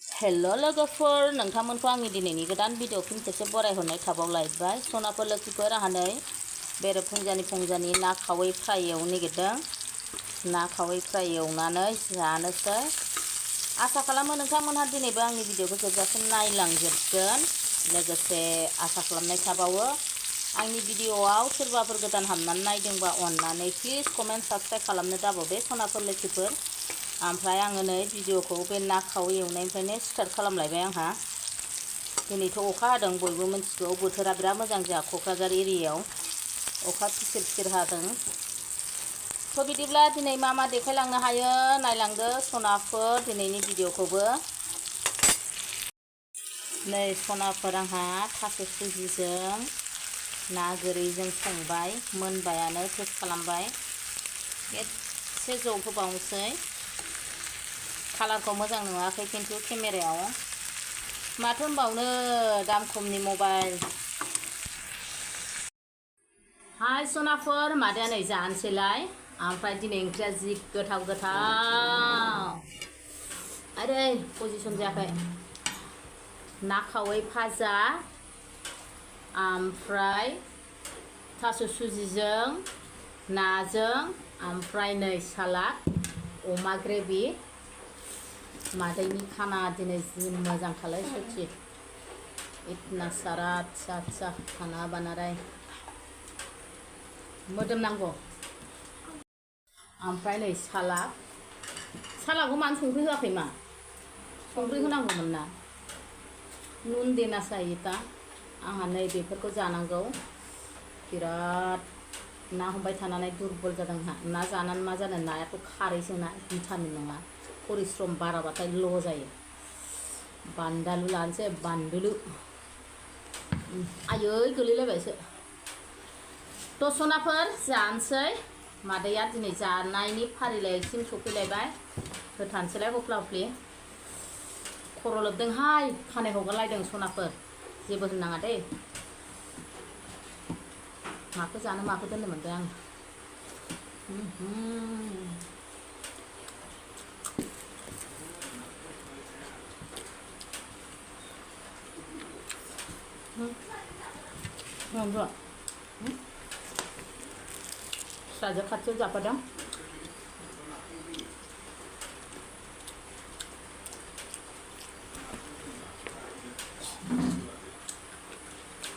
Hello लोगोफोर नोंथांमोनखौ आंनि दिनैनि गोदान भिडिअ फिन खेबसे बरायहरनाय थाबावलायबाय सनाफोर लोखिफोर आंहा बेरे फुंजानि ना खावै फ्राय एवनो नागिरदों। ना खावै फ्राय एवनानै जानोसै। आसा खालामो नोंथांमोनहा दिनैबो आंनि भिडिअखौ जोबजासिम नायलांजोबगोन। लोगोसे आसा खालामनाय थाबावो आंनि भिडिअआव सोरबाफोर गोदान हाबनानै नायदोंबा अननानै प्लिज कमेन्ट साबस्क्राइब खालामनो दाबाव दे सनाफोर लोखिफोर। ओमफ्राय आङो नै भिडिअखौ बे ना खावै एवनायनिफ्रायनो स्टार्ट खालामलायबाय आंहा। दिनैथ' अखा हादों बयबो मिथिगौ बोथोरा बिराद मोजां जोंहा क'क्राझार एरियायाव अखा फिसिर फिसिर हादों। थ' बिदिब्ला दिनै मा मा देखायलांनो हायो नायलांदो सनाफोर दिनैनि भिडिअखौबो। नै सनाफोर आंहा थास' सुजिजों ना गोरैजों संबाय मोनबायानो टेस्ट खालामबाय एसे जौहोबावनोसै। कालारखौ मोजां नुवाखै खिन्थु केमेरायाव माथो होनबावनो दाम खमनि मबाइल। हाय सनाफोर मादैया नै जानोसैलाय। ओमफ्राय दिनै ओंख्रिया जि गोथाव आरे पजिसन जायाखै। ना खावै भाजा ओमफ्राय थास' सुजिजों नाजों ओमफ्राय नै सालाद अमा ग्रेभि। मादैनि खाना दिनै जि मोजां खालाय सच्ची इतना सारा अच्छा अच्छा खाना बना रहा है मोदोमनांगौ। ओमफ्राय नै सालादखौ मानो संख्रि होआखै मा संख्रि होनांगौमोन ना नुन देना चाहिए आंहा नै बेफोरखौ जानांगौ। बिराद ना हमबाय थानानै दुरबल जादों आंहा। ना जानानै मा जानो नायाथ' खारैसो ना भिटामिन नङा। परिश्रम बाराबाथाय ल' जायो। बानदालु लानोसै बानदुलु आयै गोलैलायबायसो। दसनाफोर जानोसै। मादैया दिनै जानायनि फारिलाइसिम सफैलायबाय होथानोसैलाय हफ्ला हफ्लि। खर' लोबदोंहाय खानाय हगारलायदों सनाफोर जेबो होननाङा दे। माखौ जानो माखौ दोननो मोनदों आं। फिसाजो खाथियाव जाफादों।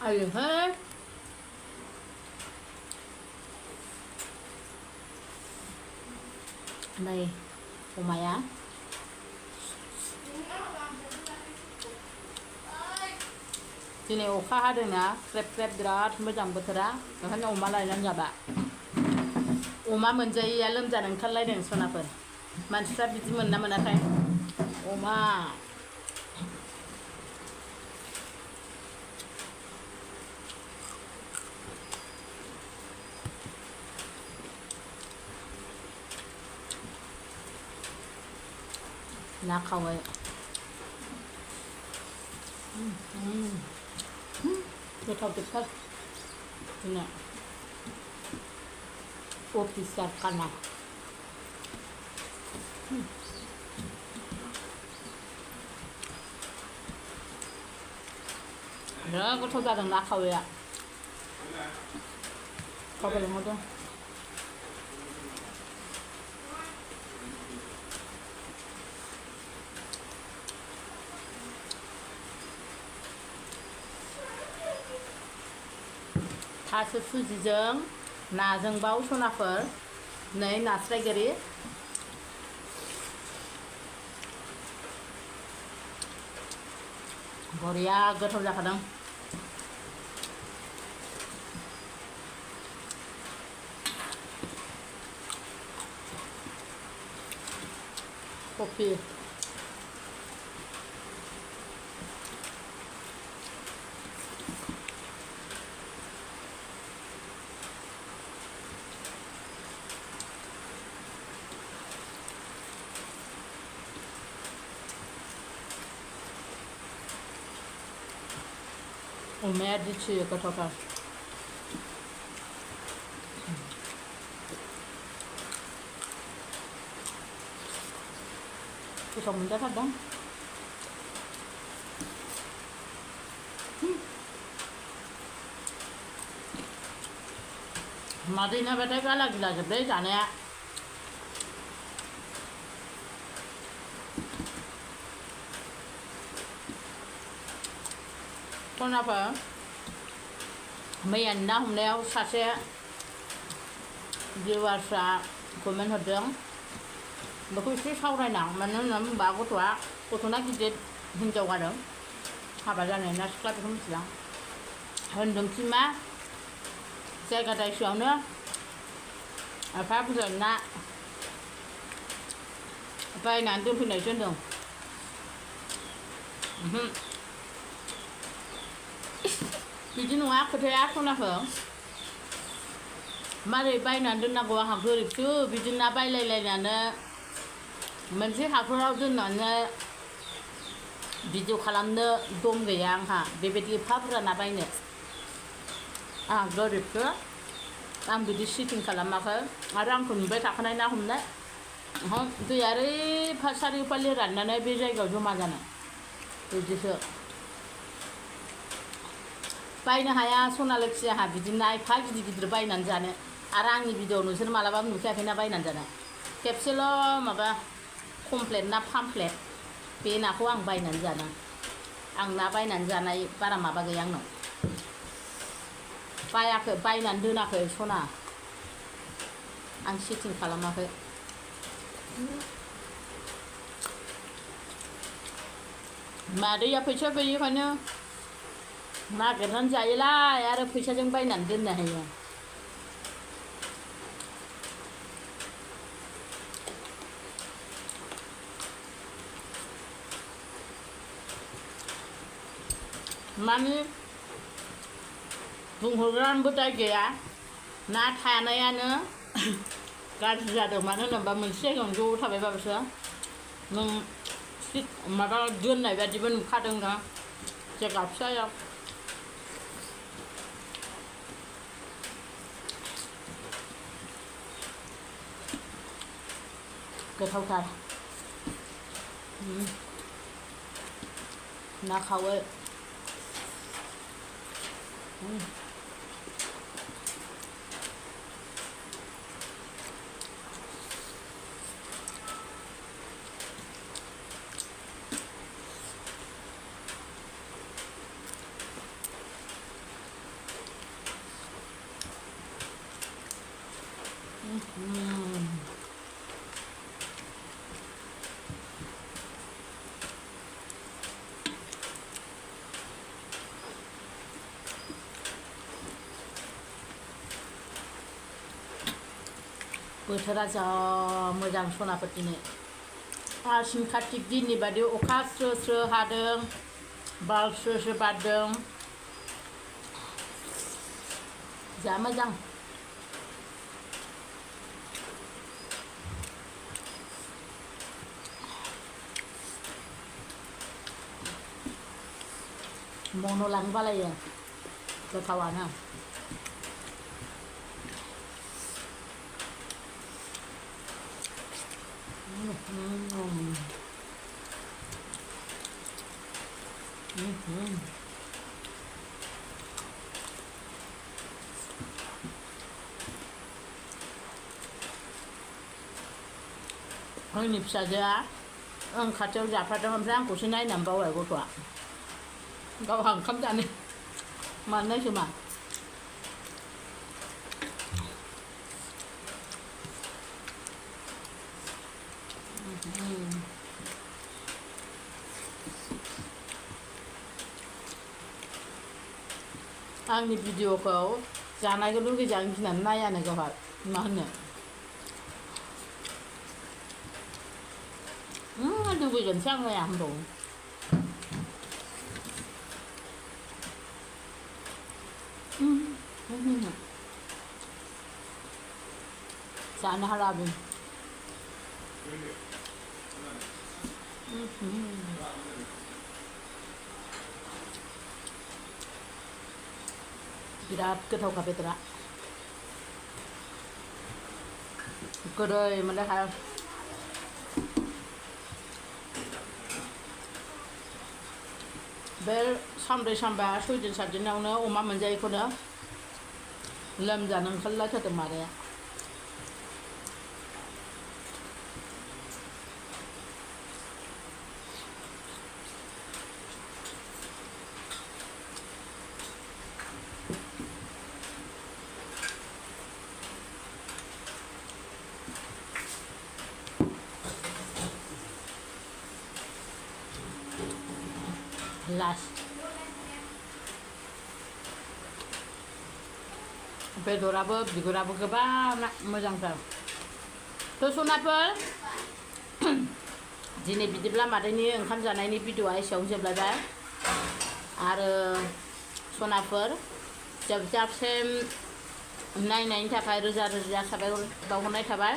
आयोहाय नै अमाया दिनै अखा हादोंना ख्रेब ख्रेब बिराद मोजां बोथोरा ओंखायनो अमा लायनानै जाबा। अमा मोनजायैया लोमजानो ओंखारलायदों सनाफोर। मानसिफ्रा बिदि मोनना मोनाथाय अमा ना खावै गोथाव जोबथार जोंना अफिसार खाना। बिराद गोथाव जादों ना खावैया गावबा लिंहरदों। थास' सुजिजों नाजों बाव सनाफोर नै नास्राय गोरि बरिया गोथाव जाखादों। कफि अमाया दिसि गोथावथार। गोथाव मोनजाथारदों। मादैना बाथाय गाला गिला जोबलै जानाया सनाफोर मैयानि ना हमनायाव सासे भिउवार्सआ कमेन्ट हरदों बेखौ एसे सावरायना मानो होननानै बुंबा गथ'ना गिदिर हिनजाव आरो हाबा जानाय ना सिख्ला बेखौ मिथिला होनदोंखि मा जायगा दायसआवनो एफा बुरजा ना बायनानै दोनफैनायसो होनदों बिदि नङा खोथाया सनाफोर मारै बायनानै दोननांगौ आंहा गोरिबसो बिदि ना बायलायलायनानै मोनसे हाखराव दोननानै भिडिअ खालामनो दम गैया आंहा बेबायदि एफा बुरजा ना बायनो आंहा गोरिबसो आं बिदि सिटिं खालामाखै आरो आंखौ नुबाय थाखानाय ना हमनाय दैया ओरै सारिय'फाले राननानै बे जायगायाव जमा जानाय बिदिसो बायनो हाया सनालोखि आंहा बिदि ना एफा गिदिर गिदिर बायनानै जानो आरो आंनि भिडिअ नोंसोर मालाबाबो नुखायाखैना बायनानै जानाय खेबसेल' माबा कमप्लेट ना पामप्लेट बे नाखौ आं बायनानै जादों आं ना बायनानै जानाय बारा माबा गैया आंनाव बायाखै बायनानै दोनाखै सना आं सिटिं खालामाखै मादैया फैसा गैयिखायनो नागिरनानै जायोलाय आरो फैसाजों बायनानै दोननो हायो माने बुंहरग्रानोबो दाय गैया ना थानायानो गाज्रि जादों मानो होनोबा मोनसे जायगायावनो ज' थाबायबाबोसो नों माबा दोननाय बादिबो नुखादों ना जायगा फिसायाव गोथावथार ना खावै बोथोरा जा मोजां सनाफोर दिनै आसिन कार्तिक दिननि बादि अखा स्रो स्रो हादों बार स्रो स्रो बारदों जा मोजां मनो लांनो बालायो गोथावानो आंनि फिसाजोआ आं खाथियाव जाफादों ओमफ्राय आंखौसो नायनानै बावबाय गथ'आ गावहा ओंखाम जानो मानोसो मा आंनि भिडिअखौ जानायखौ लुगैजानो गिनानै नायानो गावहा मा होनो लुगैगोनसो आं नाया होनबावो जानो हाला बे बिराद गोथावखा बेदरा गोदै मोनलायखायो बे सानब्रै सानबा 6 दिन 7 दिनावनो अमा मोनजायैखौनो लोमजानो ओंखारलायथारदों मादैया लास्ट बेदराबो बिगुराबो गोबां मोजांथार थ' सनाफोर दिनै बिदिब्ला मादैनि ओंखाम जानायनि भिडिअ'आ एसेयावनो जोबलायबाय आरो सनाफोर जोबजासिम नायनायनि थाखाय रोजा रोजा साबायखर बावहरनाय थाबाय